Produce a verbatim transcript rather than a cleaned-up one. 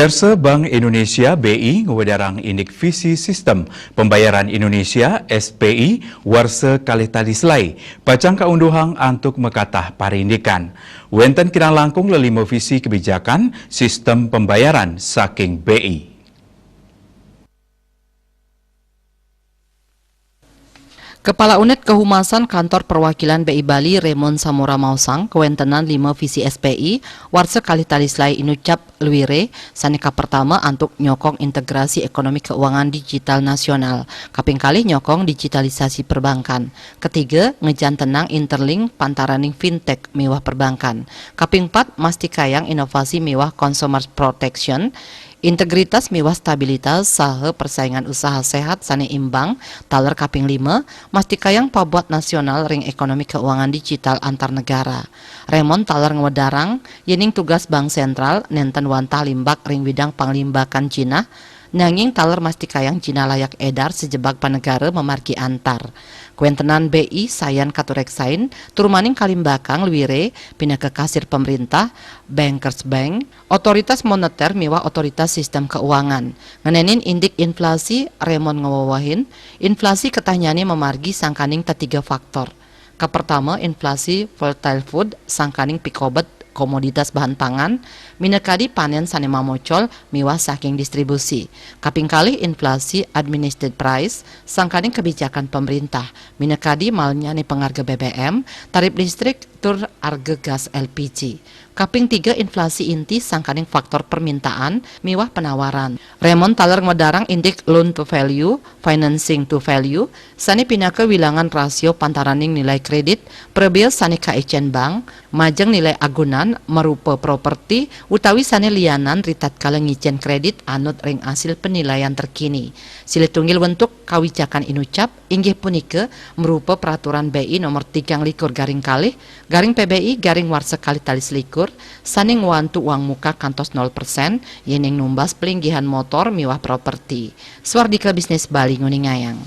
Pemirsa, Bank Indonesia, B I, ngwedarang indik visi sistem pembayaran Indonesia, S P I, warsa kalih tali selai, pacang kaunduhang antuk makatah parindikan. Wénten kirang langkung lelima visi kebijakan sistem pembayaran saking B I. Kepala Unit Kehumasan Kantor Perwakilan B I Bali, Raymond Samora maosang, kawéntenan lima visi S P I, warsa kalih tali selai inucap lwiré, sané kapertama antuk nyokong integrasi ekonomi keuangan digital nasional, kaping kalih nyokong digitalisasi perbankan, ketiga ngejantenang interlink pantaraning fintech miwah perbankan, kaping pat mastikayang inovasi miwah consumer protection, integritas miwah stabilitas saha persaingan usaha séhat sané imbang, taler kaping lima, mastikayang pabuat nasional ring ekonomi keuangan digital antar negara. Raymond taler ngwedarang, yéning tugas Bank Sentral nénten wantah limbak ring bidang panglimbakan jinah, nanging taler mastikayang jinah layak édar sajebag panegara mamargi antar. Kawéntenan B I sayan katuréksain, tur maning kalimbakang lwiré pinaka kasir pamréntah, bankers bank, otoritas moneter miwah otoritas sistem keuangan. Ngenénin indik inflasi, Raymond ngwewehin, inflasi ketah nyané mamargi sangkaning tetiga faktor. Kapertama, inflasi volatile food sangkaning pikobet komoditas bahan pangan, minakadi panén sané mamocol miwah saking distribusi. Kaping kalih, inflasi administered price sangkaning kebijakan pamréntah, minakadi mahalnyané pangarga B B M, tarip listrik, tur arga gas L P G. Kaping tiga, inflasi inti sangkaning faktor permintaan miwah penawaran. Raymond taler ngwedarang indik loan to value, financing to value, sané pinaka wilangan rasio pantaraning nilai kredit, prabéa sané kaicén bank, majeng nilai agunan marupa properti, utawi sané lianan ritatkala ngicén kredit anut ring asil penilaian terkini. Silih tunggil wentuk kawijakan inucap inggih punika marupa peraturan B I nomor tigang likur garing kalih, garing P B I garing warsa kalih tali selikur, sané ngwantu uang muka kantos nol persen yéning numbas pelinggihan motor miwah properti. Swardika Bisnis Bali nguningayang.